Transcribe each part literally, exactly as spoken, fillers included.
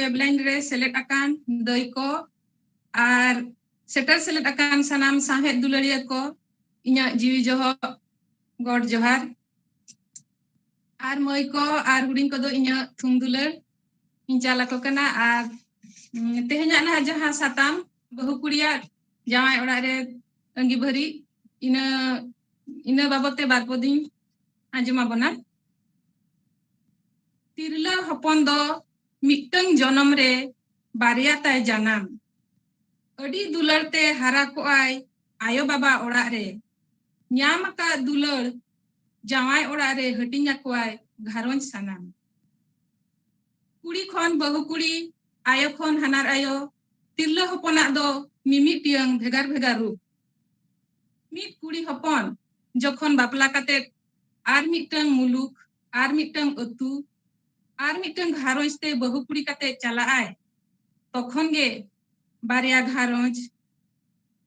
ᱯᱟᱭᱤᱯᱞᱟᱭᱤᱱ ᱨᱮ ᱥᱮᱞᱮᱫ ᱟᱠᱟᱱ ᱫᱟᱹᱭ ᱠᱚ ᱟᱨ ᱥᱮᱴᱮᱨ ᱥᱮᱞᱮᱫ ᱟᱠᱟᱱ ᱥᱟᱱᱟᱢ ᱥᱟᱶᱦᱮᱫ ᱫᱩᱞᱟᱹᱲᱤᱭᱟᱹ ᱠᱚ, ᱤᱧᱟᱹᱜ ᱡᱤᱣᱤ ᱡᱚᱦᱚᱜ ᱜᱚᱰ ᱡᱚᱦᱟᱨ᱾ ᱟᱨ ᱢᱟᱹᱭ ᱠᱚ ᱟᱨ ᱦᱩᱰᱤᱧ ᱠᱚᱫᱚ ᱤᱧᱟᱹᱜ ᱛᱷᱩᱢ ᱫᱩᱞᱟᱹᱲ ᱤᱧ ᱪᱟᱞ ᱟᱠᱚ ᱠᱟᱱᱟ᱾ ᱟᱨ, ᱩᱸ, ᱛᱮᱦᱮᱧᱟᱜ ᱱᱟᱦᱟᱜ ᱡᱟᱦᱟᱸ ᱥᱟᱛᱟᱢ, ᱵᱟᱹᱦᱩ ᱠᱩᱲᱤᱭᱟᱜ ᱡᱟᱶᱟᱭ ᱚᱲᱟᱜ ᱨᱮ ᱟᱺᱜᱤᱵᱷᱟᱹᱨᱤ, ᱤᱱᱟᱹ, ᱤᱱᱟᱹ ᱵᱟᱵᱚᱛ ᱛᱮ ᱵᱟᱨ ᱯᱚᱫᱤᱧ ᱟᱸᱡᱚᱢ ᱟᱵᱚᱱᱟ᱾ ᱛᱤᱨᱞᱟᱹ ᱦᱚᱯᱚᱱ ᱫᱚ ᱢᱤᱫᱴᱟᱹᱝ ᱡᱚᱱᱚᱢ ᱨᱮ ᱵᱟᱨᱭᱟ ᱛᱟᱭ ᱡᱟᱱᱟᱢ᱾ ᱟᱹᱰᱤ ᱫᱩᱞᱟᱹᱲ ᱛᱮ ᱦᱟᱨᱟ ᱠᱚᱜᱼᱟᱭ ᱟᱭᱳ ᱵᱟᱵᱟ ᱚᱲᱟᱜ ᱨᱮ᱾ ᱧᱟᱢ ᱟᱠᱟᱫ ᱫᱩᱞᱟᱹᱲ ᱡᱟᱶᱟᱭ ᱚᱲᱟᱜ ᱨᱮ ᱦᱟᱹᱴᱤᱧ ᱟᱠᱚᱣᱟᱭ ᱜᱷᱟᱨᱚᱸᱡᱽ ᱥᱟᱱᱟᱢ᱾ ᱠᱩᱲᱤ ᱠᱷᱚᱱ ᱵᱟᱹᱦᱩ ᱠᱩᱲᱤ, ᱟᱭᱳ ᱠᱷᱚᱱ ᱦᱟᱱᱟᱨ ᱟᱭᱳ, ᱛᱤᱨᱞᱟᱹ ᱦᱚᱯᱚᱱᱟᱜ ᱫᱚ ᱢᱤᱢᱤᱫᱴᱤᱭᱟᱹᱝ ᱵᱷᱮᱜᱟᱨ ᱵᱷᱮᱜᱟᱨ ᱨᱩᱯ᱾ ᱢᱤᱫ ᱠᱩᱲᱤ ᱦᱚᱯᱚᱱ ᱡᱚᱠᱷᱚᱱ ᱵᱟᱯᱞᱟ ᱠᱟᱛᱮ ᱟᱨ ᱢᱤᱫᱴᱟᱹᱝ ᱢᱩᱞᱩᱠ, ᱟᱨ ᱢᱤᱫᱴᱟᱹᱝ ᱟᱹᱛᱩ, ᱟᱨ ᱢᱤᱫᱴᱟᱹᱝ ᱜᱷᱟᱨᱚᱸᱡᱽ ᱛᱮ ᱵᱟᱹᱦᱩ ᱠᱩᱲᱤ ᱠᱟᱛᱮ ᱪᱟᱞᱟᱜᱼᱟᱭ, ᱛᱚᱠᱷᱚᱱ ᱜᱮ ᱵᱟᱨᱭᱟ ᱜᱷᱟᱨᱚᱸᱡᱽ,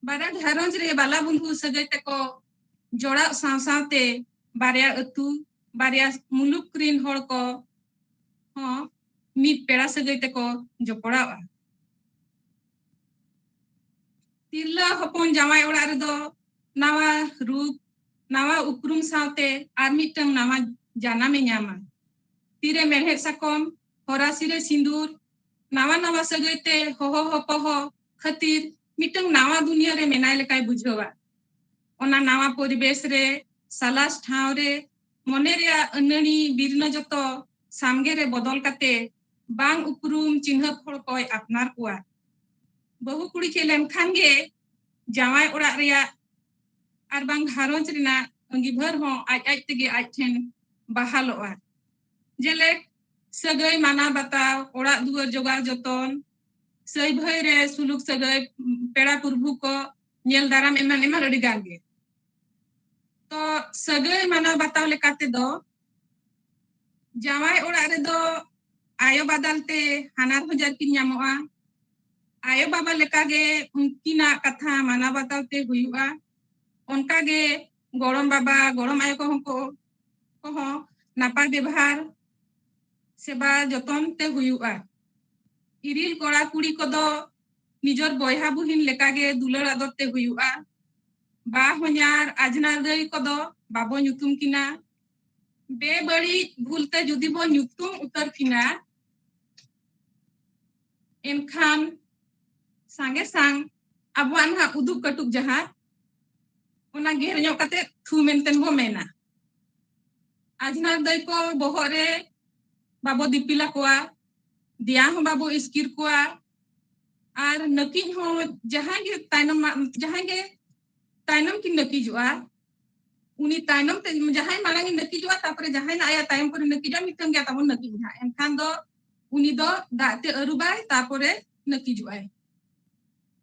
ᱵᱟᱨᱭᱟ ᱜᱷᱟᱨᱚᱸᱡᱽ ᱨᱮ ᱵᱟᱞᱟ ᱵᱚᱱᱫᱷᱩ ᱥᱟᱹᱜᱟᱹᱭ ᱛᱮᱠᱚ ᱡᱚᱲᱟᱣ ᱥᱟᱶ ᱥᱟᱶᱛᱮ ᱵᱟᱨᱭᱟ ᱟᱹᱛᱩ, ᱵᱟᱨᱭᱟ ᱢᱩᱞᱩᱠ ᱨᱤᱱ ᱦᱚᱲ ᱠᱚ ᱦᱚᱸ ᱢᱤᱫ ᱯᱮᱲᱟ ᱥᱟᱹᱜᱟᱹᱭ ᱛᱮᱠᱚ ᱡᱚᱯᱲᱟᱣᱼᱟ᱾ ᱛᱤᱨᱞᱟᱹ ᱦᱚᱯᱚᱱ ᱡᱟᱶᱟᱭ ᱚᱲᱟᱜ ᱨᱮᱫᱚ ᱱᱟᱣᱟ ᱨᱩᱯ, ᱱᱟᱣᱟ ᱩᱯᱨᱩᱢ ᱥᱟᱶᱛᱮ ᱟᱨ ᱢᱤᱫᱴᱟᱝ ᱱᱟᱣᱟ ᱡᱟᱱᱟᱢᱮ ᱧᱟᱢᱟ᱾ ᱛᱤᱨᱮ ᱢᱮᱲᱦᱮᱫ ᱥᱟᱠᱚᱢ, ᱦᱚᱨᱟᱥᱤ ᱨᱮ ᱥᱤᱸᱫᱩᱨ, ᱱᱟᱣᱟ ᱱᱟᱣᱟ ᱥᱟᱹᱜᱟᱹᱭ ᱛᱮ ᱦᱚᱦᱚ ᱦᱚᱯᱚᱦᱚ ᱠᱷᱟᱹᱛᱤᱨ ᱢᱤᱫᱴᱟᱝ ᱱᱟᱣᱟ ᱫᱩᱱᱤᱭᱟᱹ ᱨᱮ ᱢᱮᱱᱟᱭ ᱞᱮᱠᱟᱭ ᱵᱩᱡᱷᱟᱹᱣᱟ᱾ ᱚᱱᱟ ᱱᱟᱣᱟ ᱯᱚᱨᱤᱵᱮᱥ ᱨᱮ, ᱥᱟᱞᱟᱥ ᱴᱷᱟᱶ ᱨᱮ, ᱢᱚᱱᱮ ᱨᱮᱭᱟᱜ ᱟᱹᱱᱟᱹᱲᱤ ᱵᱤᱨᱱᱟᱹ ᱡᱚᱛᱚ ᱥᱟᱢᱜᱮ ᱨᱮ ᱵᱚᱫᱚᱞ ᱠᱟᱛᱮ ᱵᱟᱝ ᱩᱯᱨᱩᱢ ᱪᱤᱱᱦᱟᱹᱯ ᱦᱚᱲ ᱠᱚᱭ ᱟᱯᱱᱟᱨ ᱠᱚᱣᱟ᱾ ᱵᱟᱹᱦᱩ ᱠᱩᱲᱤ ᱪᱮᱫ ᱞᱮᱱᱠᱷᱟᱱ ᱜᱮ ᱡᱟᱶᱟᱭ ᱚᱲᱟᱜ ᱨᱮᱭᱟᱜ ᱟᱨ ᱵᱟᱝ ᱜᱷᱟᱨᱚᱸᱡᱽ ᱨᱮᱱᱟᱜ ᱟᱺᱜᱤᱵᱷᱟᱹᱨ ᱦᱚᱸ ᱟᱡ ᱟᱡ ᱛᱮᱜᱮ ᱟᱡ ᱴᱷᱮᱱ ᱵᱟᱦᱟᱞᱚᱜᱼᱟ᱾ ᱡᱮᱞᱮᱠ, ᱥᱟᱹᱜᱟᱹᱭ ᱢᱟᱱᱟᱣ ᱵᱟᱛᱟᱣ, ᱚᱲᱟᱜ ᱫᱩᱣᱟᱹᱨ ᱡᱚᱜᱟᱣ ᱡᱚᱛᱚᱱ, ᱥᱟᱹᱭ ᱵᱷᱟᱹᱭ ᱨᱮ ᱥᱩᱞᱩᱠ ᱥᱟᱹᱜᱟᱹᱭ, ᱯᱮᱲᱟ ᱯᱩᱨᱵᱷᱩ ᱠᱚ ᱧᱮᱞ ᱫᱟᱨᱟᱢ ᱮᱢᱟᱱ ᱮᱢᱟᱱ ᱟᱹᱰᱤ ᱜᱟᱱ ᱜᱮ᱾ ᱛᱚ, ᱥᱟᱹᱜᱟᱹᱭ ᱢᱟᱱᱟᱣ ᱵᱟᱛᱟᱣ ᱞᱮᱠᱟ ᱛᱮᱫᱚ, ᱡᱟᱶᱟᱭ ᱚᱲᱟᱜ ᱨᱮᱫᱚ ᱟᱭᱳ ᱵᱟᱫᱟᱞ ᱛᱮ ᱦᱟᱱᱟᱨ ᱦᱚᱧᱦᱟᱨ ᱠᱤᱱ ᱧᱟᱢᱚᱜᱼᱟ᱾ ᱟᱭᱳ ᱵᱟᱵᱟ ᱞᱮᱠᱟᱜᱮ ᱩᱱᱠᱤᱱᱟᱜ ᱠᱟᱛᱷᱟ ᱢᱟᱱᱟᱣ ᱵᱟᱛᱟᱣ ᱛᱮ ᱦᱩᱭᱩᱜᱼᱟ᱾ ᱚᱱᱠᱟᱜᱮ ᱜᱚᱲᱚᱢ ᱵᱟᱵᱟ, ᱜᱚᱲᱚᱢ ᱟᱭᱳ ᱠᱚᱦᱚᱸ ᱠᱚ, ᱠᱚᱦᱚᱸ ᱱᱟᱯᱟᱭ ᱵᱮᱵᱚᱦᱟᱨ, ᱥᱮᱵᱟ ᱡᱚᱛᱚᱱ ᱛᱮ ᱦᱩᱭᱩᱜᱼᱟ᱾ ᱤᱨᱤᱞ ᱠᱚᱲᱟ ᱠᱩᱲᱤ ᱠᱚᱫᱚ ᱱᱤᱡᱚᱨ ᱵᱚᱭᱦᱟ ᱵᱩᱦᱤᱱ ᱞᱮᱠᱟᱜᱮ ᱫᱩᱞᱟᱹᱲ ᱟᱫᱚᱨ ᱛᱮ ᱦᱩᱭᱩᱜᱼᱟ᱾ ᱵᱟ ᱦᱚᱧᱟᱨ ᱟᱡᱷᱱᱟᱨ ᱫᱟᱹᱭ ᱠᱚᱫᱚ ᱵᱟᱵᱚ ᱧᱩᱛᱩᱢ ᱠᱤᱱᱟ᱾ ᱵᱮᱵᱟᱹᱲᱤᱡ ᱵᱷᱩᱞᱛᱮ ᱡᱩᱫᱤ ᱵᱚ ᱧᱩᱛᱩᱢ ᱩᱛᱟᱹᱨ ᱠᱤᱱᱟ, ᱮᱱᱠᱷᱟᱱ ᱥᱟᱸᱜᱮ ᱥᱟᱝ ᱟᱵᱚᱣᱟᱜ ᱱᱟᱦᱟᱜ ᱩᱫᱩᱜ ᱠᱟᱹᱴᱩᱵ ᱡᱟᱦᱟᱸ, ᱚᱱᱟ ᱜᱮᱨ ᱧᱚᱜ ᱠᱟᱛᱮ ᱛᱷᱩ ᱢᱮᱱᱛᱮ ᱵᱚ ᱢᱮᱱᱟ᱾ ᱟᱡᱷᱱᱟᱨ ᱫᱟᱹᱭ ᱠᱚ ᱵᱚᱦᱚᱜ ᱨᱮ ᱵᱟᱵᱚ ᱫᱤᱯᱤᱞ ᱟᱠᱚᱣᱟ, ᱫᱮᱭᱟ ᱦᱚᱸ ᱵᱟᱵᱚ ᱤᱥᱠᱤᱨ ᱠᱚᱣᱟ, ᱟᱨ ᱱᱟᱹᱠᱤᱡ ᱦᱚᱸ ᱡᱟᱦᱟᱸᱭ ᱜᱮ ᱛᱟᱭᱱᱚᱢ ᱢᱟ-, ᱡᱟᱦᱟᱸᱭ ᱜᱮ ᱛᱟᱭᱱᱚᱢ ᱠᱤᱱ ᱱᱟᱹᱠᱤᱡᱚᱜᱼᱟ, ᱩᱱᱤ ᱛᱟᱭᱱᱚᱢ ᱛᱮ ᱡᱟᱦᱟᱸᱭ ᱢᱟᱲᱟᱝ ᱮ ᱱᱟᱹᱠᱤᱡᱚᱜᱼᱟ, ᱛᱟᱨᱯᱚᱨᱮ ᱡᱟᱦᱟᱸᱭ ᱱᱟᱜ ᱟᱭᱟᱜ ᱛᱟᱭᱚᱢ ᱠᱚᱨᱮ ᱱᱟᱹᱠᱤᱡᱚᱜᱼᱟ, ᱢᱤᱫᱴᱟᱝ ᱜᱮ ᱛᱟᱵᱚᱱ ᱱᱟᱹᱠᱤᱡ ᱱᱟᱦᱟᱜ᱾ ᱮᱱᱠᱷᱟᱱ ᱫᱚ ᱩᱱᱤ ᱫᱚ ᱫᱟᱜ ᱛᱮ ᱟᱹᱨᱩᱵᱟᱭ, ᱛᱟᱨᱯᱚᱨᱮ ᱱᱟᱹᱠᱤᱡᱚᱜᱼᱟᱭ᱾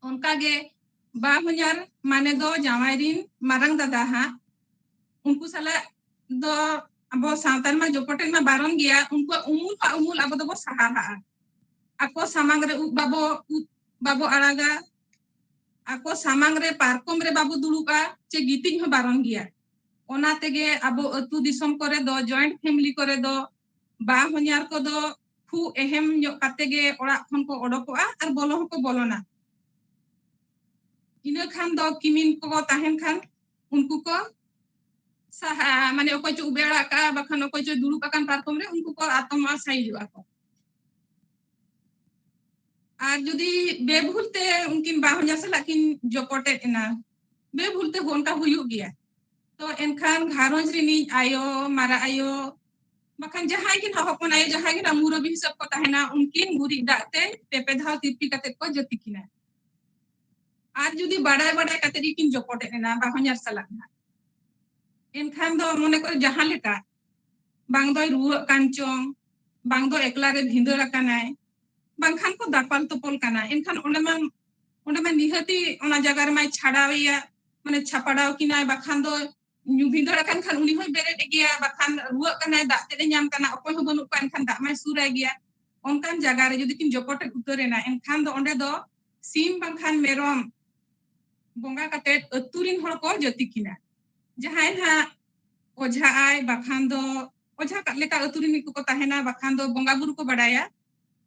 ᱚᱱᱠᱟᱜᱮ ᱵᱟ ᱦᱚᱧᱦᱟᱨ ᱢᱟᱱᱮ ᱫᱚ ᱡᱟᱶᱟᱭ ᱨᱤᱱ ᱢᱟᱨᱟᱝ ᱫᱟᱫᱟ ᱦᱟᱸᱜ, ᱩᱱᱠᱩ ᱥᱟᱞᱟᱜ ᱫᱚ ᱟᱵᱚ ᱥᱟᱶᱛᱟ ᱨᱮᱢᱟ ᱡᱚᱯᱚᱴᱮᱫ ᱢᱟ ᱵᱟᱨᱚᱱ ᱜᱮᱭᱟ, ᱩᱱᱠᱩᱣᱟᱜ ᱩᱢᱩᱞ ᱦᱟᱸᱜ ᱩᱢᱩᱞ ᱟᱵᱚ ᱫᱚᱵᱚ ᱥᱟᱦᱟᱦᱟᱜᱼᱟ᱾ ᱟᱠᱚ ᱥᱟᱢᱟᱝ ᱨᱮ ᱩᱵ ᱵᱟᱵᱚ, ᱩᱵ ᱵᱟᱵᱚ ᱟᱲᱟᱜᱟ, ᱟᱠᱚ ᱥᱟᱢᱟᱝ ᱨᱮ ᱯᱟᱨᱠᱚᱢ ᱨᱮ ᱵᱟᱵᱚ ᱫᱩᱲᱩᱵᱼᱟ, ᱪᱮ ᱜᱤᱛᱤᱡ ᱦᱚᱸ ᱵᱟᱨᱚᱱ ᱜᱮᱭᱟ᱾ ᱚᱱᱟ ᱛᱮᱜᱮ ᱟᱵᱚ ᱟᱹᱛᱩ ᱫᱤᱥᱚᱢ ᱠᱚᱨᱮ ᱫᱚ, joint family ᱠᱚᱨᱮ ᱫᱚ ᱵᱟ ᱦᱚᱧᱦᱟᱨ ᱠᱚᱫᱚ ᱠᱷᱩᱵ ᱮᱦᱮᱢ ᱧᱚᱜ ᱠᱟᱛᱮ ᱜᱮ ᱚᱲᱟᱜ ᱠᱷᱚᱱ ᱠᱚ ᱚᱰᱚᱠᱚᱜᱼᱟ ᱟᱨ ᱵᱚᱞᱚ ᱦᱚᱸᱠᱚ ᱵᱚᱞᱚᱱᱟ᱾ ᱤᱱᱟᱹ ᱠᱷᱟᱱ ᱫᱚ ᱠᱤᱢᱤᱱ ᱠᱚ ᱛᱟᱦᱮᱱ ᱠᱷᱟᱱ ᱩᱱᱠᱩ ᱠᱚ ᱥᱟᱦᱟ, ᱢᱟᱱᱮ ᱚᱠᱚᱭ ᱪᱚ ᱩᱵ ᱮ ᱟᱲᱟᱜ ᱠᱟᱜᱼᱟ, ᱵᱟᱠᱷᱟᱱ ᱚᱠᱚᱭ ᱪᱚ ᱫᱩᱲᱩᱵ ᱟᱠᱟᱱ ᱯᱟᱨᱠᱚᱢ ᱨᱮ, ᱩᱱᱠᱩ ᱠᱚ ᱟᱛᱚᱢᱚᱜᱼᱟ, ᱥᱟᱭᱤᱡᱚᱜᱼᱟ ᱠᱚ᱾ ᱟᱨ ᱡᱩᱫᱤ ᱵᱮᱵᱷᱩᱞ ᱛᱮ ᱩᱱᱠᱤᱱ ᱵᱟ ᱦᱚᱧᱦᱟᱨ ᱥᱟᱞᱟᱜ ᱠᱤᱱ ᱡᱚᱯᱚᱴᱮᱫ ᱮᱱᱟ, ᱵᱮᱵᱷᱩᱞ ᱛᱮ ᱚᱱᱠᱟ ᱦᱩᱭᱩᱜ ᱜᱮᱭᱟ, ᱛᱚ ᱮᱱᱠᱷᱟᱱ ᱜᱷᱟᱨᱚᱸᱡᱽ ᱨᱤᱱᱤᱡ ᱟᱭᱳ, ᱢᱟᱨᱟ ᱟᱭᱳ, ᱵᱟᱠᱷᱟᱱ ᱡᱟᱦᱟᱸᱭ ᱜᱮ ᱱᱟᱦᱟᱜ ᱦᱚᱯᱚᱱ ᱟᱭᱳ, ᱡᱟᱦᱟᱸᱭ ᱜᱮ ᱱᱟᱦᱟᱜ ᱢᱩᱨᱟᱹᱵᱤ ᱦᱤᱥᱟᱹᱵ ᱠᱚ ᱛᱟᱦᱮᱱᱟ, ᱩᱱᱠᱤᱱ ᱜᱩᱨᱤᱡ ᱫᱟᱜ ᱛᱮ ᱯᱮ ᱯᱮ ᱫᱷᱟᱣ ᱛᱤᱨᱯᱤ ᱠᱟᱛᱮ ᱠᱚ ᱡᱟᱹᱛᱤ ᱠᱤᱱᱟ᱾ ᱟᱨ ᱡᱩᱫᱤ ᱵᱟᱰᱟᱭ ᱵᱟᱰᱟᱭ ᱠᱟᱛᱮ ᱜᱮᱠᱤᱱ ᱡᱚᱯᱚᱴᱮᱫ ᱮᱱᱟ ᱵᱟ ᱦᱚᱧᱦᱟᱨ ᱥᱟᱞᱟᱜ ᱱᱟᱦᱟᱜ, ᱮᱱᱠᱷᱟᱱ ᱫᱚ ᱢᱚᱱᱮ ᱠᱚᱨᱮ ᱡᱟᱦᱟᱸ ᱞᱮᱠᱟ, ᱵᱟᱝ ᱫᱚᱭ ᱨᱩᱣᱟᱹᱜ ᱠᱟᱱ ᱪᱚᱝ, ᱵᱟᱝ ᱫᱚ ᱮᱠᱞᱟ ᱨᱮ ᱵᱷᱤᱸᱫᱟᱹᱲ ᱟᱠᱟᱱᱟᱭ, ᱵᱟᱝᱠᱷᱟᱱ ᱠᱚ ᱫᱟᱯᱟᱞ ᱛᱚᱯᱚᱞ ᱠᱟᱱᱟ, ᱮᱱᱠᱷᱟᱱ ᱚᱸᱰᱮ ᱢᱟ, ᱚᱸᱰᱮ ᱢᱟ ᱱᱤᱦᱟᱹᱛᱤ ᱚᱱᱟ ᱡᱟᱭᱜᱟ ᱨᱮᱢᱟᱭ ᱪᱷᱟᱰᱟᱣᱮᱭᱟ, ᱢᱟᱱᱮ ᱪᱷᱟᱯᱟᱰᱟᱣ ᱠᱤᱱᱟᱭ, ᱵᱟᱠᱷᱟᱱ ᱫᱚ ᱧᱩ ᱵᱷᱤᱸᱫᱟᱹᱲ ᱟᱠᱟᱱ ᱠᱷᱟᱱ ᱩᱱᱤ ᱦᱚᱸᱭ ᱵᱮᱨᱮᱫ ᱜᱮᱭᱟ, ᱵᱟᱠᱷᱟᱱ ᱨᱩᱣᱟᱹᱜ ᱠᱟᱱᱟᱭ, ᱫᱟᱜ ᱛᱮᱫ ᱮ ᱧᱟᱢ ᱠᱟᱱᱟ, ᱚᱠᱚᱭ ᱦᱚᱸ ᱵᱟᱹᱱᱩᱜ ᱠᱚᱣᱟ, ᱮᱱᱠᱷᱟᱱ ᱫᱟᱜ ᱢᱟᱭ ᱥᱩᱨᱟᱭ ᱜᱮᱭᱟ᱾ ᱚᱱᱠᱟᱱ ᱡᱟᱭᱜᱟ ᱨᱮ ᱡᱩᱫᱤ ᱠᱤᱱ ᱡᱚᱯᱚᱴᱮᱫ ᱩᱛᱟᱹᱨ ᱮᱱᱟ, ᱮᱱᱠᱷᱟᱱ ᱫᱚ ᱚᱸᱰᱮ ᱫᱚ ᱥᱤᱢ ᱵᱟᱝᱠᱷᱟᱱ ᱢᱮᱨᱚᱢ ᱵᱚᱸᱜᱟ ᱠᱟᱛᱮᱫ ᱟᱹᱛᱩ ᱨᱤᱱ ᱦᱚᱲ ᱠᱚ ᱡᱟᱹᱛᱤ ᱠᱤᱱᱟ᱾ ᱡᱟᱦᱟᱸᱭ ᱱᱟᱦᱟᱜ ᱚᱡᱷᱟᱜ ᱟᱭ, ᱵᱟᱠᱷᱟᱱ ᱫᱚ ᱚᱡᱷᱟ ᱠᱟᱜ ᱞᱮᱠᱟ ᱟᱹᱛᱩ ᱨᱤᱱ ᱠᱚᱠᱚ ᱛᱟᱦᱮᱱᱟ, ᱵᱟᱠᱷᱟᱱ ᱫᱚ ᱵᱚᱸᱜᱟ ᱵᱩᱨᱩ ᱠᱚ ᱵᱟᱰᱟᱭᱟ,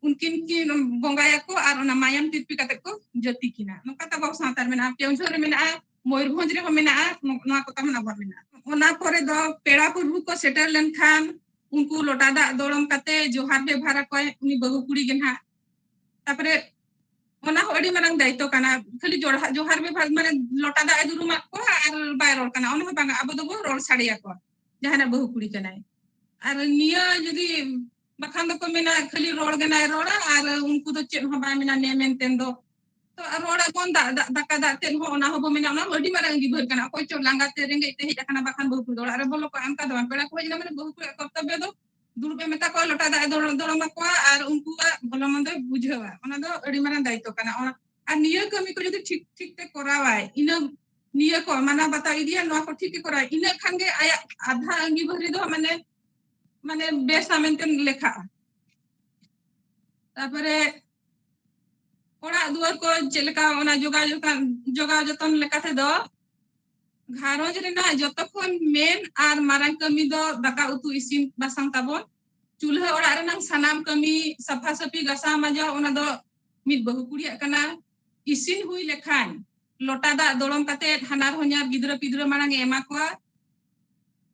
ᱩᱱᱠᱤᱱ ᱠᱤᱱ ᱵᱚᱸᱜᱟᱭᱟᱠᱚ ᱟᱨ ᱚᱱᱟ ᱢᱟᱭᱟᱢ ᱛᱤᱨᱯᱤ ᱠᱟᱛᱮ ᱠᱚ ᱡᱟᱹᱛᱤ ᱠᱤᱱᱟ᱾ ᱱᱚᱝᱠᱟ ᱛᱟᱵᱚ ᱥᱟᱶᱛᱟ ᱨᱮ ᱢᱮᱱᱟᱜᱼᱟ, ᱠᱮᱣᱚᱱᱡᱷᱚᱨ ᱨᱮ ᱢᱮᱱᱟᱜᱼᱟ, ᱢᱚᱭᱩᱨᱵᱷᱚᱸᱡᱽ ᱨᱮᱦᱚᱸ ᱢᱮᱱᱟᱜᱼᱟ, ᱱᱚ-, ᱱᱚᱣᱟ ᱠᱚ ᱛᱟᱵᱚᱱ ᱟᱵᱚᱣᱟᱜ ᱢᱮᱱᱟᱜᱼᱟ᱾ ᱚᱱᱟ ᱯᱚᱨᱮ ᱫᱚ ᱯᱮᱲᱟ ᱯᱩᱨᱵᱷᱩ ᱠᱚ ᱥᱮᱴᱮᱨ ᱞᱮᱱᱠᱷᱟᱱ ᱩᱱᱠᱩ ᱞᱚᱴᱟ ᱫᱟᱜ ᱫᱚᱲᱚᱢ ᱠᱟᱛᱮ ᱡᱚᱦᱟᱨ ᱵᱮᱵᱷᱟᱨ ᱟᱠᱚᱣᱟᱭ ᱩᱱᱤ ᱵᱟᱹᱦᱩ ᱠᱩᱲᱤ ᱜᱮ ᱱᱟᱦᱟᱜ᱾ ᱛᱟᱯᱚᱨᱮ ᱚᱱᱟ ᱦᱚᱸ ᱟᱹᱰᱤ ᱢᱟᱨᱟᱝ ᱫᱟᱭᱤᱛᱛᱚ ᱠᱟᱱᱟ, ᱠᱷᱟᱹᱞᱤ ᱡᱚᱲᱦᱟ-, ᱡᱚᱦᱟᱨ ᱵᱮᱵᱷᱟᱨ, ᱢᱟᱱᱮ ᱞᱚᱴᱟ ᱫᱟᱜ ᱮ ᱫᱩᱨᱩᱢᱟᱫ ᱠᱚᱣᱟ ᱟᱨ ᱵᱟᱭ ᱨᱚᱲ ᱠᱟᱱᱟ, ᱚᱱᱟ ᱦᱚᱸ ᱵᱟᱝᱟ, ᱟᱵᱚ ᱫᱚᱵᱚ ᱨᱚᱲ ᱥᱟᱰᱮ ᱟᱠᱚᱣᱟ ᱡᱟᱦᱟᱱᱟᱜ ᱵᱟᱹᱦᱩ ᱠᱩᱲᱤ ᱠᱟᱱᱟᱭ᱾ ᱟᱨ ᱱᱤᱭᱟᱹ ᱡᱩᱫᱤ ᱵᱟᱠᱷᱟᱱ ᱫᱚᱠᱚ ᱢᱮᱱᱟ ᱠᱷᱟᱹᱞᱤ ᱨᱚᱲ ᱜᱮ ᱱᱟᱭ ᱨᱚᱲᱟ ᱟᱨ ᱩᱱᱠᱩ ᱫᱚ ᱪᱮᱫ ᱦᱚᱸ ᱵᱟᱭ ᱢᱮᱱᱟ ᱱᱮ ᱢᱮᱱᱛᱮ ᱫᱚ᱾ ᱛᱚ ᱟᱨ ᱨᱚᱲ ᱟᱵᱚᱱ ᱫᱟ-, ᱫᱟ-, ᱫᱟᱠᱟ ᱫᱟᱜ ᱛᱮᱫ ᱦᱚᱸ ᱚᱱᱟ ᱦᱚᱸᱵᱚ ᱢᱮᱱᱟ, ᱚᱱᱟ ᱦᱚᱸ ᱟᱹᱰᱤ ᱢᱟᱨᱟᱝ ᱟᱸᱜᱤᱵᱷᱟᱹᱨ ᱠᱟᱱᱟ᱾ ᱚᱠᱚᱭ ᱪᱚ ᱞᱟᱸᱜᱟ ᱛᱮ ᱨᱮᱸᱜᱮᱡ ᱛᱮ ᱦᱮᱡ ᱟᱠᱟᱱᱟ, ᱵᱟᱠᱷᱟᱱ ᱵᱟᱹᱦᱩ ᱠᱩᱲᱤ ᱫᱚ ᱚᱲᱟᱜ ᱨᱮ ᱵᱚᱞᱚ ᱠᱚᱜᱼᱟ, ᱚᱱᱠᱟ ᱫᱚ ᱵᱟᱝ᱾ ᱯᱮᱲᱟ ᱠᱚ ᱦᱮᱡ ᱮᱱᱟ ᱢᱟᱱᱮ ᱵᱟᱹᱦᱩ ᱠᱩᱲᱤᱭᱟᱜ ᱠᱚᱨᱛᱚᱵᱵᱚ ᱫᱚ ᱫᱩᱲᱩᱵ ᱮ ᱢᱮᱛᱟ ᱠᱚᱣᱟ, ᱞᱚᱴᱟ ᱫᱟᱜ ᱮ ᱫᱚᱲᱚ-, ᱫᱚᱲᱚᱢ ᱟᱠᱚᱣᱟ ᱟᱨ ᱩᱱᱠᱩᱣᱟᱜ ᱵᱷᱚᱞᱚ ᱢᱚᱱᱫᱚᱭ ᱵᱩᱡᱷᱟᱹᱣᱟ᱾ ᱚᱱᱟ ᱫᱚ ᱟᱹᱰᱤ ᱢᱟᱨᱟᱝ ᱫᱟᱭᱤᱛᱛᱚ ᱠᱟᱱᱟ᱾ ᱚᱱᱟ, ᱟᱨ ᱱᱤᱭᱟᱹ ᱠᱟᱹᱢᱤ ᱠᱚ ᱡᱩᱫᱤ ᱴᱷᱤᱠ ᱴᱷᱤᱠ ᱛᱮ ᱠᱚᱨᱟᱣᱟᱭ, ᱤᱱᱟᱹ ᱱᱤᱭᱟᱹ ᱠᱚ ᱢᱟᱱᱟᱣ ᱵᱟᱛᱟᱣ ᱤᱫᱤᱭᱟ, ᱱᱚᱣᱟ ᱠᱚ ᱴᱷᱤᱠ ᱜᱮ ᱠᱚᱨᱟᱣᱟ, ᱤᱱᱟᱹ ᱠᱷᱟᱱ ᱜᱮ ᱟᱭᱟᱜ ᱟᱫᱷᱟ ᱟᱹᱜᱤᱵᱷᱟᱹᱨ ᱨᱮᱫᱚ ᱢᱟᱱᱮ, ᱢᱟᱱᱮ ᱵᱮᱥᱟ ᱢᱮᱱᱛᱮ ᱞᱮᱠᱷᱟᱜᱼᱟ᱾ ᱛᱟᱨᱯᱚᱨᱮ ᱚᱲᱟᱜ ᱫᱩᱣᱟᱹᱨ ᱠᱚ ᱪᱮᱫ ᱞᱮᱠᱟ, ᱚᱱᱟ ᱡᱚᱜᱟᱣ ᱡᱚᱛᱚᱱ, ᱡᱚᱜᱟᱣ ᱡᱚᱛᱚᱱ ᱞᱮᱠᱟ ᱛᱮᱫᱚ ᱜᱷᱟᱨᱚᱸᱡᱽ ᱨᱮᱱᱟᱜ ᱡᱚᱛᱚ ᱠᱷᱚᱱ ᱢᱮᱱ ᱟᱨ ᱢᱟᱨᱟᱝ ᱠᱟᱹᱢᱤ ᱫᱚ ᱫᱟᱠᱟ ᱩᱛᱩ ᱤᱥᱤᱱ ᱵᱟᱥᱟᱝ ᱛᱟᱵᱚᱱ᱾ ᱪᱩᱞᱦᱟᱹ ᱚᱲᱟᱜ ᱨᱮᱱᱟᱜ ᱥᱟᱱᱟᱢ ᱠᱟᱹᱢᱤ, ᱥᱟᱯᱷᱟ ᱥᱟᱹᱯᱷᱤ, ᱜᱟᱥᱟᱣ ᱢᱟᱡᱟᱣ, ᱚᱱᱟ ᱫᱚ ᱢᱤᱫ ᱵᱟᱹᱦᱩ ᱠᱩᱲᱤᱭᱟᱜ ᱠᱟᱱᱟ᱾ ᱤᱥᱤᱱ ᱦᱩᱭ ᱞᱮᱠᱷᱟᱱ ᱞᱚᱴᱟ ᱫᱟᱜ ᱫᱚᱲᱚᱢ ᱠᱟᱛᱮ ᱦᱟᱱᱟᱨ ᱦᱚᱧᱟᱨ ᱜᱤᱫᱽᱨᱟᱹ ᱯᱤᱫᱽᱨᱟᱹ ᱢᱟᱲᱟᱝ ᱮ ᱮᱢᱟ ᱠᱚᱣᱟ᱾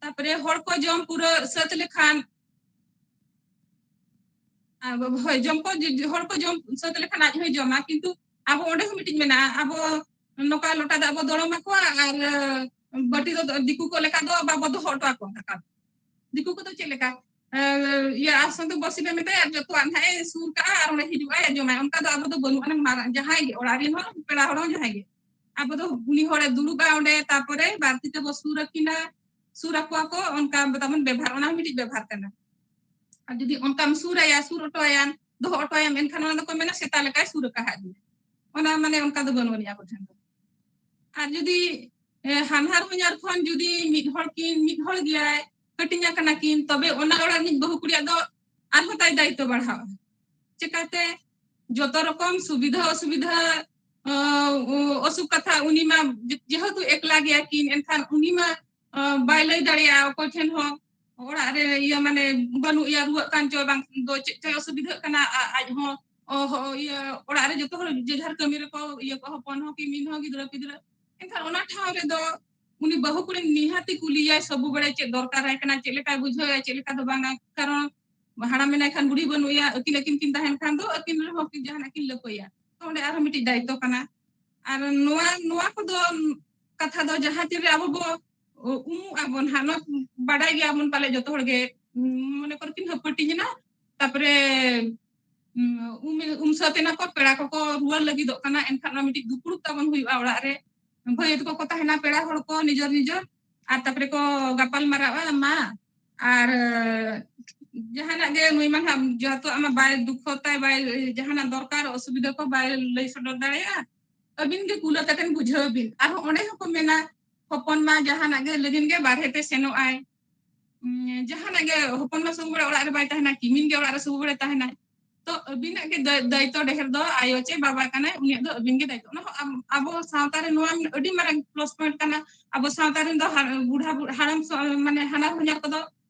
ᱛᱟᱯᱚᱨᱮ ᱦᱚᱲ ᱠᱚ ᱡᱚᱢ ᱯᱩᱨᱟᱹ ᱥᱟᱹᱛ ᱞᱮᱠᱷᱟᱱ, ᱟᱨ ᱦᱳᱭ, ᱡᱚᱢ ᱠᱚ, ᱦᱚᱲ ᱠᱚ ᱡᱚᱢ ᱥᱟᱹᱛ ᱞᱮᱠᱷᱟᱱ ᱟᱡ ᱦᱚᱸᱭ ᱡᱚᱢᱟ, ᱠᱤᱱᱛᱩ ᱟᱵᱚ ᱚᱸᱰᱮ ᱦᱚᱸ ᱢᱤᱫᱴᱤᱡ ᱢᱮᱱᱟᱜᱼᱟ, ᱟᱵᱚ ᱱᱚᱝᱠᱟ ᱞᱚᱴᱟ ᱫᱟᱜ ᱵᱚ ᱫᱚᱲᱚᱢ ᱟᱠᱚᱣᱟ ᱟᱨ ᱵᱟᱹᱴᱤ ᱫᱚ ᱫᱤᱠᱩ ᱠᱚ ᱞᱮᱠᱟ ᱫᱚ ᱵᱟᱵᱚ ᱫᱚᱦᱚ ᱦᱚᱴᱚ ᱟᱠᱚᱣᱟ ᱫᱟᱠᱟ᱾ ᱫᱤᱠᱩ ᱠᱚᱫᱚ ᱪᱮᱫ ᱞᱮᱠᱟ, ᱮ, ᱤᱭᱟᱹ, ᱟᱨ ᱥᱟᱶᱛᱮ ᱵᱚᱥᱤ ᱞᱮ ᱢᱮᱛᱟᱭᱟ, ᱡᱚᱛᱚᱣᱟᱜ ᱱᱟᱦᱟᱜ ᱮ ᱥᱩᱨ ᱠᱟᱜᱼᱟ ᱟᱨ ᱚᱸᱰᱮ ᱦᱤᱡᱩᱜᱼᱟᱭ ᱟᱨ ᱡᱚᱢᱟᱭ᱾ ᱚᱱᱠᱟ ᱫᱚ ᱟᱵᱚ ᱫᱚ ᱵᱟᱹᱱᱩᱜ ᱟᱱᱟᱝ, ᱢᱟᱨᱟᱝ ᱡᱟᱦᱟᱸᱭ ᱜᱮ, ᱚᱲᱟᱜ ᱨᱮᱱ ᱦᱚᱸ, ᱯᱮᱲᱟ ᱦᱚᱲ ᱦᱚᱸ ᱡᱟᱦᱟᱸᱭ ᱜᱮ, ᱟᱵᱚ ᱫᱚ ᱩᱱᱤ ᱦᱚᱲᱮ ᱫᱩᱲᱩᱵᱼᱟ ᱚᱸᱰᱮ, ᱛᱟᱨᱯᱚᱨᱮ ᱵᱟᱨ ᱛᱤ ᱛᱮᱵᱚ ᱥᱩᱨ ᱟᱹᱠᱤᱱᱟ, ᱥᱩᱨ ᱟᱠᱚᱣᱟ ᱠᱚ, ᱚᱱᱠᱟ ᱛᱟᱵᱚᱱ ᱵᱮᱵᱷᱟᱨ, ᱚᱱᱟ ᱦᱚᱸ ᱢᱤᱫᱴᱤᱡ ᱵᱮᱵᱷᱟᱨ ᱠᱟᱱᱟ᱾ ᱟᱨ ᱡᱩᱫᱤ ᱚᱱᱠᱟᱢ ᱥᱩᱨ ᱟᱭᱟ, ᱥᱩᱨ ᱦᱚᱴᱚ ᱟᱭᱟᱢ, ᱫᱚᱦᱚ ᱦᱚᱴᱚ ᱟᱭᱟᱢ, ᱮᱱᱠᱷᱟᱱ ᱚᱱᱟ ᱫᱚᱠᱚ ᱢᱮᱱᱟ ᱥᱮᱛᱟ ᱞᱮᱠᱟᱭ ᱥᱩᱨ ᱟᱠᱟᱦᱟᱫ ᱢᱮᱭᱟ᱾ ᱚᱱᱟ ᱢᱟᱱᱮ ᱚᱱᱠᱟ ᱫᱚ ᱵᱟᱹᱱᱩᱜ ᱟᱹᱱᱤᱡ ᱟᱵᱚ ᱴᱷᱮᱱ ᱫᱚ᱾ ᱟᱨ ᱡᱩᱫᱤ, ᱮ, ᱦᱟᱱᱦᱟᱨ ᱦᱚᱧᱦᱟᱨ ᱠᱷᱚᱱ ᱡᱩᱫᱤ ᱢᱤᱫ ᱦᱚᱲ ᱠᱤᱱ, ᱢᱤᱫ ᱦᱚᱲ ᱜᱮᱭᱟᱭ, ᱦᱟᱹᱴᱤᱧ ᱟᱠᱟᱱᱟ ᱠᱤᱱ, ᱛᱚᱵᱮ ᱚᱱᱟ ᱚᱲᱟᱜ ᱨᱤᱱᱤᱡ ᱵᱟᱹᱦᱩ ᱠᱩᱲᱤᱭᱟᱜ ᱫᱚ ᱟᱨᱦᱚᱸ ᱛᱟᱭ ᱫᱟᱭᱤᱛᱛᱚ ᱵᱟᱲᱦᱟᱣᱟ᱾ ᱪᱮᱠᱟᱛᱮ? ᱡᱚᱛᱚ ᱨᱚᱠᱚᱢ ᱥᱩᱵᱤᱫᱷᱟ ᱚᱥᱩᱵᱤᱫᱷᱟ, ᱚ, ᱚ, ᱚᱥᱩᱠ ᱠᱟᱛᱷᱟ ᱩᱱᱤ ᱢᱟ ᱡᱮ-, ᱡᱮᱦᱮᱛᱩ ᱮᱠᱞᱟ ᱜᱮᱭᱟ ᱠᱤᱱ, ᱮᱱᱠᱷᱟᱱ ᱩᱱᱤ ᱢᱟ, ᱚ, ᱵᱟᱭ ᱞᱟᱹᱭ ᱫᱟᱲᱮᱭᱟᱜᱼᱟ ᱚᱠᱚᱭ ᱴᱷᱮᱱ ᱦᱚᱸ᱾ ᱚᱲᱟᱜ ᱨᱮ ᱤᱭᱟᱹ ᱢᱟᱱᱮ ᱵᱟᱹᱱᱩᱜ ᱮᱭᱟ, ᱨᱩᱣᱟᱹᱜ ᱠᱟᱱ ᱪᱚ ᱵᱟᱝ ᱫᱚ ᱪᱮᱫ ᱪᱚᱭ ᱚᱥᱩᱵᱤᱫᱷᱟᱹᱜ ᱠᱟᱱᱟ, ᱟ-, ᱟᱡ ᱦᱚᱸ, ᱚ, ᱦᱚ-, ᱤᱭᱟᱹ ᱚᱲᱟᱜ ᱨᱮ ᱡᱚᱛᱚ ᱦᱚᱲ ᱡᱮ ᱡᱟᱦᱟᱸ ᱠᱟᱹᱢᱤ ᱨᱮᱠᱚ ᱤᱭᱟᱹ ᱠᱚ, ᱦᱚᱯᱚᱱ ᱦᱚᱸ ᱠᱤᱢᱤᱱ ᱦᱚᱸ ᱜᱤᱫᱽᱨᱟᱹ ᱯᱤᱫᱽᱨᱟᱹ᱾ ᱮᱱᱠᱷᱟᱱ ᱚᱱᱟ ᱴᱷᱟᱶ ᱨᱮᱫᱚ ᱩᱱᱤ ᱵᱟᱹᱦᱩ ᱠᱩᱲᱤ ᱱᱤᱦᱟᱹᱛᱤ ᱠᱩᱞᱤᱭᱟᱭ ᱥᱚᱵᱩ ᱵᱮᱲᱟ ᱪᱮᱫ ᱫᱚᱨᱠᱟᱨ ᱟᱭ ᱠᱟᱱᱟ, ᱪᱮᱫ ᱞᱮᱠᱟᱭ ᱵᱩᱡᱷᱟᱹᱣᱮᱫᱼᱟ, ᱪᱮᱫ ᱞᱮᱠᱟ ᱫᱚ ᱵᱟᱝᱟ᱾ ᱠᱟᱨᱚᱱ ᱦᱟᱲᱟᱢ ᱮᱱᱟᱭ ᱠᱷᱟᱱ ᱵᱩᱲᱦᱤ ᱵᱟᱹᱱᱩᱜ ᱮᱭᱟ, ᱟᱹᱠᱤᱱ ᱟᱹᱠᱤᱱ ᱠᱤᱱ ᱛᱟᱦᱮᱱ ᱠᱷᱟᱱ ᱫᱚ ᱟᱹᱠᱤᱱ ᱨᱮᱦᱚᱸ ᱠᱤᱱ ᱡᱟᱦᱟᱱᱟᱜ ᱠᱤᱱ ᱞᱟᱹᱯᱟᱹᱭᱟ᱾ ᱛᱚ ᱚᱸᱰᱮ ᱟᱨᱦᱚᱸ ᱢᱤᱫᱴᱤᱡ ᱫᱟᱭᱤᱛᱛᱚ ᱠᱟᱱᱟ᱾ ᱟᱨ ᱱᱚᱣᱟ, ᱱᱚᱣᱟ ᱠᱚᱫᱚ ᱠᱟᱛᱷᱟ ᱫᱚ ᱡᱟᱦᱟᱸ ᱛᱤᱱ ᱨᱮ ᱟᱵᱚ ᱵᱚ ᱩᱢᱩᱜ ᱟᱵᱚᱱ ᱦᱟᱸᱜ, ᱱᱚᱣᱟ ᱵᱟᱰᱟᱭ ᱜᱮᱭᱟᱵᱚᱱ ᱯᱟᱞᱮ ᱡᱚᱛᱚ ᱦᱚᱲ ᱜᱮ, ᱩᱢ, ᱢᱚᱱᱮ ᱠᱚᱨᱮ ᱠᱤᱱ ᱦᱟᱹᱯᱟᱹᱴᱤᱧ ᱮᱱᱟ, ᱛᱟᱯᱚᱨᱮ, ᱩᱢ, ᱩᱢ, ᱩᱢ ᱥᱟᱹᱛ ᱮᱱᱟ ᱠᱚ, ᱯᱮᱲᱟ ᱠᱚᱠᱚ ᱨᱩᱣᱟᱹᱲ ᱞᱟᱹᱜᱤᱫᱚᱜ ᱠᱟᱱᱟ, ᱮᱱᱠᱷᱟᱱ ᱚᱱᱟ ᱢᱤᱫᱴᱤᱡ ᱫᱩᱯᱲᱩᱵ ᱛᱟᱵᱚᱱ ᱦᱩᱭᱩᱜᱼᱟ ᱚᱲᱟᱜ ᱨᱮ᱾ ᱵᱷᱟᱹᱭᱟᱹᱛ ᱠᱚᱠᱚ ᱛᱟᱦᱮᱱᱟ, ᱯᱮᱲᱟ ᱦᱚᱲ ᱠᱚ ᱱᱤᱡᱚᱨ ᱱᱤᱡᱚᱨ, ᱟᱨ ᱛᱟᱯᱚᱨᱮ ᱠᱚ ᱜᱟᱯᱟᱞ ᱢᱟᱨᱟᱣᱟ ᱢᱟ, ᱟᱨ ᱡᱟᱦᱟᱱᱟᱜ ᱜᱮ ᱱᱩᱭ ᱢᱟ ᱱᱟᱦᱟᱜ ᱡᱚᱛᱚᱣᱟᱜ ᱢᱟ ᱵᱟᱭ ᱫᱩᱠᱷᱚ ᱛᱟᱭ, ᱵᱟᱭ, ᱡᱟᱦᱟᱱᱟᱜ ᱫᱚᱨᱠᱟᱨ ᱚᱥᱩᱵᱤᱫᱷᱟ ᱠᱚ ᱵᱟᱭ ᱞᱟᱹᱭ ᱥᱚᱫᱚᱨ ᱫᱟᱲᱮᱭᱟᱜᱼᱟ᱾ ᱟᱹᱵᱤᱱ ᱜᱮ ᱠᱩᱞᱟᱹ ᱠᱟᱛᱮᱱ ᱵᱩᱡᱷᱟᱹᱣ ᱵᱤᱱ᱾ ᱟᱨᱦᱚᱸ ᱚᱸᱰᱮ ᱦᱚᱸᱠᱚ ᱢᱮᱱᱟ, ᱦᱚᱯᱚᱱ ᱢᱟ ᱡᱟᱦᱟᱱᱟᱜ ᱜᱮ ᱞᱟᱹᱜᱤᱫ ᱜᱮ ᱵᱟᱨᱦᱮ ᱛᱮ ᱥᱮᱱᱚᱜ ᱟᱭ᱾ ᱩᱸ, ᱡᱟᱦᱟᱱᱟᱜ ᱜᱮ ᱦᱚᱯᱚᱱ ᱢᱟ ᱥᱚᱵ ᱵᱮᱲᱟ ᱚᱲᱟᱜ ᱨᱮ ᱵᱟᱭ ᱛᱟᱦᱮᱱᱟ, ᱠᱤᱢᱤᱱ ᱜᱮ ᱚᱲᱟᱜ ᱨᱮ ᱥᱚᱵ ᱵᱮᱲᱟ ᱛᱟᱦᱮᱱᱟᱭ᱾ ᱛᱚ ᱟᱹᱵᱤᱱᱟᱜ ᱜᱮ ᱫᱟᱭ-, ᱫᱟᱭᱤᱛᱛᱚ ᱰᱷᱮᱨ ᱫᱚ ᱟᱭᱳ ᱪᱮ ᱵᱟᱵᱟ ᱠᱟᱱᱟᱭ, ᱩᱱᱤᱭᱟᱜ ᱫᱚ ᱟᱹᱵᱤᱱ ᱜᱮ ᱫᱟᱭᱤᱛᱛᱚ᱾ ᱚᱱᱟ ᱦᱚᱸ ᱟᱵ-, ᱟᱵᱚ ᱥᱟᱶᱛᱟ ᱨᱮ ᱱᱚᱣᱟ ᱟᱹᱰᱤ ᱢᱟᱨᱟᱝ plus point ᱠᱟᱱᱟ᱾ ᱟᱵᱚ ᱥᱟᱶᱛᱟ ᱨᱮᱱ ᱫᱚ ᱦᱟ-, ᱵᱩᱰᱷᱟ ᱵᱩ-, ᱦᱟᱲᱟᱢ ᱥᱚ-, ᱢᱟᱱᱮ ᱦᱟᱱᱟᱨ ᱦᱚᱧᱦᱟᱨ ᱠᱚᱫᱚ,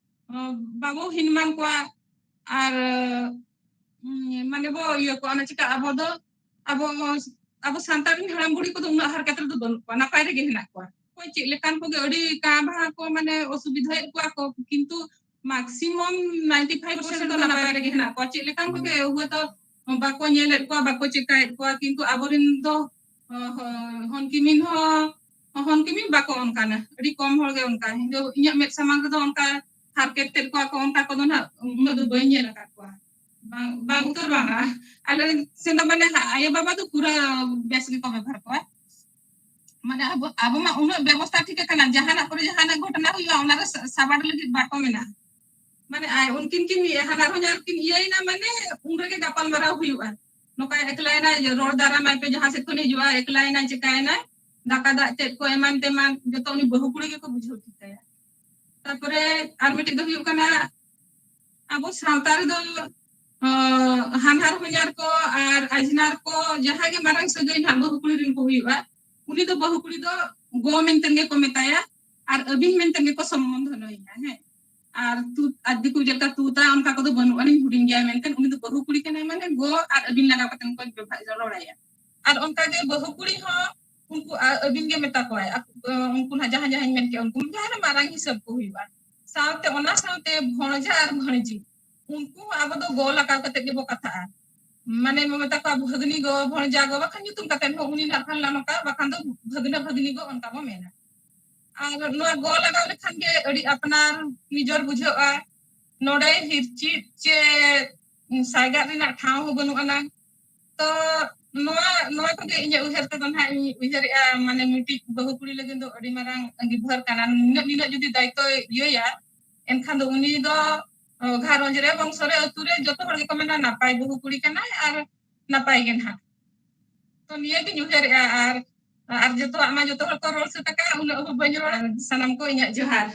ᱚ, ᱵᱟᱵᱚ ᱦᱤᱱᱢᱟᱱ ᱠᱚᱣᱟ ᱟᱨ, ᱩᱸ, ᱢᱟᱱᱮ ᱵᱚ ᱤᱭᱟᱹ ᱠᱚᱣᱟ᱾ ᱚᱱᱟ ᱪᱤᱠᱟ ᱟᱵᱚ ᱫᱚ, ᱟᱵᱚ, ᱟᱵᱚ ᱥᱟᱱᱛᱟᱲ ᱨᱮᱱ ᱦᱟᱲᱟᱢ ᱵᱩᱲᱦᱤ ᱠᱚᱫᱚ ᱩᱱᱟᱹᱜ ᱦᱟᱨᱠᱮᱛ ᱨᱮᱫᱚ ᱵᱟᱹᱱᱩᱜ ᱠᱚᱣᱟ, ᱱᱟᱯᱟᱭ ᱨᱮᱜᱮ ᱦᱮᱱᱟᱜ ᱠᱚᱣᱟ᱾ ᱚᱠᱚᱭ ᱪᱮᱫ ᱞᱮᱠᱟᱱ ᱠᱚᱜᱮ ᱟᱹᱰᱤ ᱠᱟᱸ ᱵᱷᱟᱸ ᱠᱚ ᱢᱟᱱᱮ ᱚᱥᱩᱵᱤᱫᱷᱟᱭᱮᱫ ᱠᱚᱣᱟ ᱠᱚ, ᱠᱤᱱᱛᱩ maximum ninety five percent ᱫᱚ ᱱᱟᱯᱟᱭ ᱨᱮᱜᱮ ᱦᱮᱱᱟᱜ ᱠᱚᱣᱟ᱾ ᱪᱮᱫ ᱞᱮᱠᱟᱱ ᱠᱚᱜᱮ ᱦᱩᱭᱛᱚ ᱵᱟᱠᱚ ᱧᱮᱞᱮᱫ ᱠᱚᱣᱟ, ᱵᱟᱠᱚ ᱪᱮᱠᱟᱭᱮᱫ ᱠᱚᱣᱟ, ᱠᱤᱱᱛᱩ ᱟᱵᱚᱨᱮᱱ ᱫᱚ, ᱚ, ᱦᱚ-, ᱦᱚᱱ ᱠᱤᱢᱤᱱ ᱦᱚᱸ, ᱦᱚᱱ ᱠᱤᱢᱤᱱ ᱵᱟᱠᱚ ᱚᱱᱠᱟᱱᱟ, ᱟᱹᱰᱤ ᱠᱚᱢ ᱦᱚᱲ ᱜᱮ ᱚᱱᱠᱟ᱾ ᱤᱧ ᱫᱚ ᱤᱧᱟᱹᱜ ᱢᱮᱫ ᱥᱟᱢᱟᱝ ᱨᱮᱫᱚ ᱚᱱᱠᱟ ᱦᱟᱨᱠᱮᱛ ᱮᱫ ᱠᱚᱣᱟ ᱠᱚ, ᱚᱱᱠᱟ ᱠᱚᱫᱚ ᱱᱟᱦᱟᱜ ᱩᱱᱟᱹᱜ ᱫᱚ ᱵᱟᱹᱧ ᱧᱮᱞ ᱟᱠᱟᱫ ᱠᱚᱣᱟ᱾ ᱵᱟᱝ, ᱵᱟᱝ ᱩᱛᱟᱹᱨ ᱵᱟᱝᱟ᱾ ᱟᱞᱮ ᱥᱮᱱ ᱫᱚ ᱢᱟᱱᱮ ᱟᱭᱳ ᱵᱟᱵᱟ ᱫᱚ ᱯᱩᱨᱟᱹ ᱵᱮᱥ ᱜᱮᱠᱚ ᱵᱮᱵᱚᱦᱟᱨ ᱠᱚᱣᱟ᱾ ᱢᱟᱱᱮ ᱟᱵᱚ, ᱟᱵᱚ ᱢᱟ ᱩᱱᱟᱹᱜ ᱵᱮᱵᱚᱥᱛᱷᱟ ᱴᱷᱤᱠ ᱟᱠᱟᱱᱟ, ᱡᱟᱦᱟᱱᱟᱜ ᱠᱚᱨᱮ ᱡᱟᱦᱟᱱᱟᱜ ᱜᱷᱚᱴᱚᱱᱟ ᱦᱩᱭᱩᱜᱼᱟ, ᱚᱱᱟ ᱨᱮ ᱥᱟ-, ᱥᱟᱵᱟᱰ ᱞᱟᱹᱜᱤᱫ ᱵᱟᱠᱚ ᱢᱮᱱᱟ᱾ ᱢᱟᱱᱮ ᱟᱭ, ᱩᱱᱠᱤᱱ ᱠᱤᱱ ᱤᱭᱟᱹ, ᱦᱟᱱᱟᱨ ᱦᱚᱧᱦᱟᱨ ᱠᱤᱱ ᱤᱭᱟᱹᱭᱮᱱᱟ, ᱢᱟᱱᱮ ᱩᱱ ᱨᱮᱜᱮ ᱜᱟᱯᱟᱞ ᱢᱟᱨᱟᱣ ᱦᱩᱭᱩᱜᱼᱟ᱾ ᱱᱚᱝᱠᱟᱭ ᱮᱠᱞᱟᱭᱮᱱᱟᱭ, ᱨᱚᱲ ᱫᱟᱨᱟᱢᱟᱭ ᱯᱮ, ᱡᱟᱦᱟᱸ ᱥᱮᱫ ᱠᱷᱚᱱ ᱦᱤᱡᱩᱜᱼᱟ, ᱮᱠᱞᱟᱭᱮᱱᱟᱭ, ᱪᱤᱠᱟᱭᱮᱱᱟᱭ, ᱫᱟᱠᱟ ᱫᱟᱜ ᱪᱮᱫ ᱠᱚ ᱮᱢᱟᱱ ᱛᱮᱢᱟᱱ, ᱡᱚᱛᱚ ᱩᱱᱤ ᱵᱟᱹᱦᱩ ᱠᱩᱲᱤ ᱜᱮᱠᱚ ᱵᱩᱡᱷᱟᱹᱣ ᱴᱷᱤᱠᱟᱭᱟ᱾ ᱛᱟᱨᱯᱚᱨᱮ ᱟᱨ ᱢᱤᱫᱴᱮᱡ ᱫᱚ ᱦᱩᱭᱩᱜ ᱠᱟᱱᱟ, ᱟᱵᱚ ᱥᱟᱶᱛᱟ ᱨᱮᱫᱚ, ᱟᱸ, ᱦᱟᱱᱦᱟᱨ ᱦᱚᱧᱦᱟᱨ ᱠᱚ ᱟᱨ ᱟᱡᱷᱱᱟᱨ ᱠᱚ, ᱡᱟᱦᱟᱸᱭ ᱜᱮ ᱢᱟᱨᱟᱝ ᱥᱟᱹᱜᱟᱹᱭ ᱱᱟᱦᱟᱜ ᱵᱟᱹᱦᱩ ᱠᱩᱲᱤ ᱨᱮᱱ ᱠᱚ ᱦᱩᱭᱩᱜᱼᱟ, ᱩᱱᱤ ᱫᱚ ᱵᱟᱹᱦᱩ ᱠᱩᱲᱤ ᱫᱚ ᱜᱚ ᱢᱮᱱᱛᱮ ᱜᱮᱠᱚ ᱢᱮᱛᱟᱭᱟ ᱟᱨ ᱟᱹᱵᱤᱱ ᱢᱮᱱᱛᱮ ᱜᱮᱠᱚ ᱥᱚᱢᱵᱳᱫᱷᱚᱱᱚᱭᱟ, ᱦᱮᱸ᱾ ᱟᱨ ᱛᱩ ᱟᱨ ᱫᱤᱠᱩ ᱪᱮᱫ ᱞᱮᱠᱟ ᱛᱩ ᱛᱟ ᱚᱱᱠᱟ ᱠᱚᱫᱚ ᱵᱟᱹᱱᱩᱜ ᱟᱹᱱᱤᱡ, ᱦᱩᱰᱤᱧ ᱜᱮᱭᱟᱭ, ᱢᱮᱱᱠᱷᱟᱱ ᱩᱱᱤ ᱫᱚ ᱵᱟᱹᱦᱩ ᱠᱩᱲᱤ ᱠᱟᱱᱟᱭ, ᱢᱟᱱᱮ ᱜᱚ ᱟᱨ ᱟᱹᱵᱤᱱ ᱞᱟᱜᱟᱣ ᱠᱟᱛᱮ ᱠᱚ ᱵᱮᱵᱷᱟᱨ ᱨᱚᱲᱟᱭᱟ᱾ ᱟᱨ ᱚᱱᱠᱟ ᱜᱮ ᱵᱟᱹᱦᱩ ᱠᱩᱲᱤ ᱦᱚᱸ ᱩᱱᱠᱩ ᱟ- ᱟᱹᱵᱤᱱ ᱜᱮ ᱢᱮᱛᱟ ᱠᱚᱣᱟᱭ, ᱟᱠ- ᱟ, ᱩᱱᱠᱩ ᱱᱟᱜ ᱡᱟᱦᱟᱸ ᱡᱟᱦᱟᱸᱧ ᱢᱮᱱ ᱠᱮᱜᱼᱟ, ᱩᱱᱠᱩ ᱡᱟᱦᱟᱸ ᱨᱮ ᱢᱟᱨᱟᱝ ᱦᱤᱥᱟᱹᱵ ᱠᱚ ᱦᱩᱭᱩᱜᱼᱟ᱾ ᱥᱟᱶᱛᱮ ᱚᱱᱟ ᱥᱟᱶᱛᱮ ᱵᱷᱚᱬᱡᱟ ᱟᱨ ᱵᱷᱟᱹᱬᱡᱤ, ᱩᱱᱠᱩ ᱦᱚᱸ ᱟᱵᱚ ᱫᱚ ᱜᱚ ᱞᱟᱜᱟᱣ ᱠᱟᱛᱮ ᱜᱮᱵᱚ ᱠᱟᱛᱷᱟᱜᱼᱟ᱾ ᱢᱟᱱᱮ ᱵᱚ ᱢᱮᱛᱟ ᱠᱚᱣᱟ ᱵᱷᱟᱹᱜᱽᱱᱤ ᱜᱚ, ᱵᱷᱚᱬᱡᱟ ᱜᱚ, ᱵᱟᱠᱷᱟᱱ ᱧᱩᱛᱩᱢ ᱠᱟᱛᱮ ᱦᱚᱸ ᱩᱱᱤ ᱱᱟᱜ ᱠᱷᱟᱱ ᱞᱟ ᱱᱚᱝᱠᱟ, ᱵᱟᱠᱷᱟᱱ ᱫᱚ ᱵᱷᱟᱹᱜᱽᱱᱟᱹ ᱵᱷᱟᱹᱜᱽᱱᱤ ᱜᱚ, ᱚᱱᱠᱟ ᱵᱚ ᱢᱮᱱᱟ᱾ ᱟᱨ ᱱᱚᱣᱟ ᱜᱚ ᱞᱟᱜᱟᱣ ᱞᱮᱠᱷᱟᱱ ᱜᱮ ᱟᱹᱰᱤ ᱟᱯᱱᱟᱨ ᱱᱤᱡᱚᱨ ᱵᱩᱡᱷᱟᱹᱜᱼᱟ᱾ ᱱᱚᱰᱮ ᱦᱤᱨᱪᱤᱫ ᱪᱮ ᱥᱟᱭᱜᱟᱫ ᱨᱮᱱᱟᱜ ᱴᱷᱟᱶ ᱦᱚᱸ ᱵᱟᱹᱱᱩᱜ ᱟᱱᱟᱝ᱾ ᱛᱚ ᱱᱚᱣᱟ, ᱱᱚᱣᱟ ᱠᱚᱜᱮ ᱤᱧᱟᱹᱜ ᱩᱭᱦᱟᱹᱨ ᱛᱮᱫᱚ ᱱᱟᱦᱟᱜ ᱤᱧ ᱩᱭᱦᱟᱹᱨᱮᱜᱼᱟ, ᱢᱟᱱᱮ ᱢᱤᱫᱴᱤᱡ ᱵᱟᱹᱦᱩ ᱠᱩᱲᱤ ᱞᱟᱹᱜᱤᱫ ᱫᱚ ᱟᱹᱰᱤ ᱢᱟᱨᱟᱝ ᱟᱸᱜᱤᱵᱷᱟᱨ ᱠᱟᱱᱟ᱾ ᱱᱤᱱᱟᱹᱜ, ᱱᱤᱱᱟᱹᱜ ᱡᱩᱫᱤ ᱫᱟᱭᱤᱛᱛᱚᱭ ᱤᱭᱟᱹᱭᱟ, ᱮᱱᱠᱷᱟᱱ ᱫᱚ ᱩᱱᱤ ᱫᱚ, ᱚ, ᱜᱷᱟᱨᱚᱸᱡᱽ ᱨᱮ, ᱵᱚᱝᱥᱚ ᱨᱮ, ᱟᱹᱛᱩ ᱨᱮ ᱡᱚᱛᱚ ᱦᱚᱲ ᱜᱮᱠᱚ ᱢᱮᱱᱟ ᱱᱟᱯᱟᱭ ᱵᱟᱹᱦᱩ ᱠᱩᱲᱤ ᱠᱟᱱᱟᱭ ᱟᱨ ᱱᱟᱯᱟᱭ ᱜᱮ ᱱᱟᱦᱟᱜ᱾ ᱛᱚ ᱱᱤᱭᱟᱹ ᱜᱤᱧ ᱩᱭᱦᱟᱹᱨᱮᱜᱼᱟ᱾ ᱟᱨ, ᱟᱨ ᱡᱚᱛᱚᱣᱟᱜ ᱢᱟ ᱡᱚᱛᱚ ᱦᱚᱲ ᱠᱚ ᱨᱚᱲ ᱥᱟᱹᱛ ᱟᱠᱟᱫᱼᱟ, ᱩᱱᱟᱹᱜ ᱦᱚᱸ ᱵᱟᱹᱧ ᱨᱚᱲᱟ᱾ ᱥᱟᱱᱟᱢ ᱠᱚ ᱤᱧᱟᱹᱜ ᱡᱚᱦᱟᱨ᱾